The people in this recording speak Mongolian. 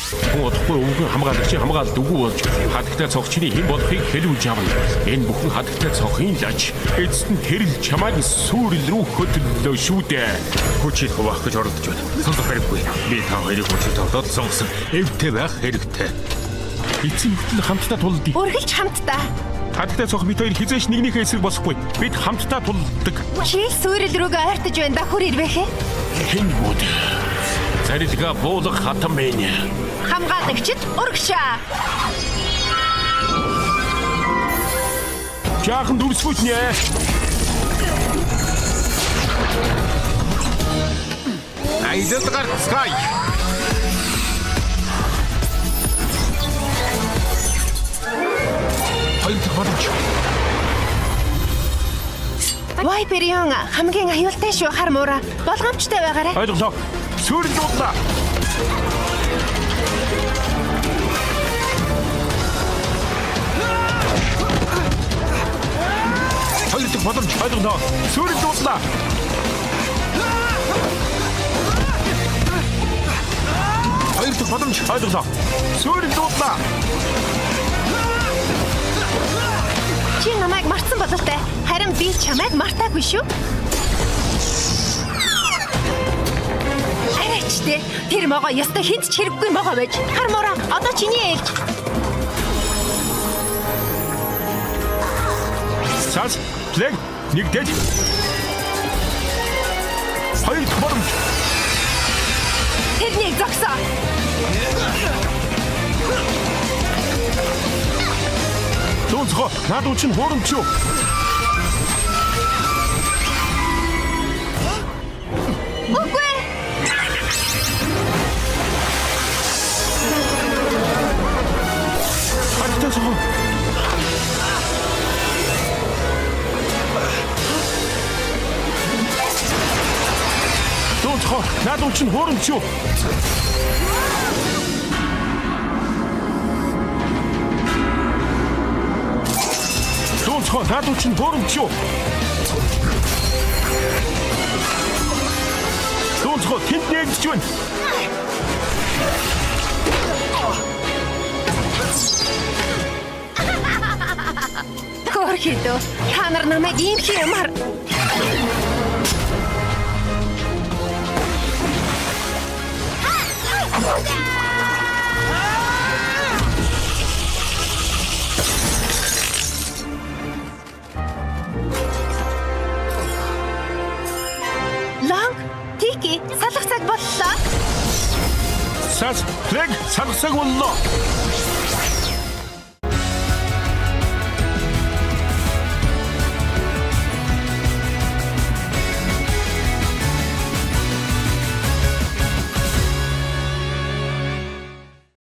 Хүн удахгүй өвгөн хамгаалагчийн хамгаалалт үгүй болж хадагтай цогчны хэн болохыг хэлүүлж авна. Энэ бүхэн хадагтай цохын лаж. Эцэст нь тэр л чамайг сүрэл рүү хөтөллөө шүү дээ. Хүчийг хуваах гэж оролдож байна. Сонсох хэрэггүй. Би та хоёрыг хүчээр тоглоод сонгосон. Эвтэй байх хэрэгтэй. Эцсийн хүртэл хамтдаа тулдъя. Үргэлж хамтдаа. Хадагтай цох бид хоёр хизээш нэгнийхээ эсрэг болохгүй. Бид хамтдаа тулддаг. Чи л сүрэл рүүгээ ойртож байна да хүр ирвэхэ. Хингүүд. Зарилга буулга хатан мэн. Хамгаалагчид урагшаа. Жаахан дүрсгүүт нэ. Аялал гарцгаая. Хоёр дахь боломж. Вайперион хамгийн аюултай шүү хар муура. Болгоомжтой байгаарай. Ойлголоо. Сүрэл дуудлаа. Хоёр дахь боломж ойлголоо. Сүрэл дуудлаа. Хоёр дахь боломж ойлголоо. Сүрэл дуудлаа. Чи намайг мартсан бололтой. Харин би чамайг мартаагүй шүү. Арайч тэ. Тэр могоо ёстой хинт ч хэрэггүй могоо байж. Хар муура одоо чиний ээлж. Цаас плег нэгдэж. Хоёр дахь боломж. Тэрнийг зогсоо. Дүүнцгоо наад үн чинь хуурамч юу? Үгүй. Хадагтай цохоо. Дүүнцгоо наад үн чинь хуурамч юу? Дүүнцгоо наад үн чинь хуурамч юу? Дүүнцгоо тэнд нэгдэж байна. Хөөрхөдөө. Та нар намайг ийм хий юмар. Лонг, Тики, салах цаг боллоо. Сас плег салгасаг боллоо.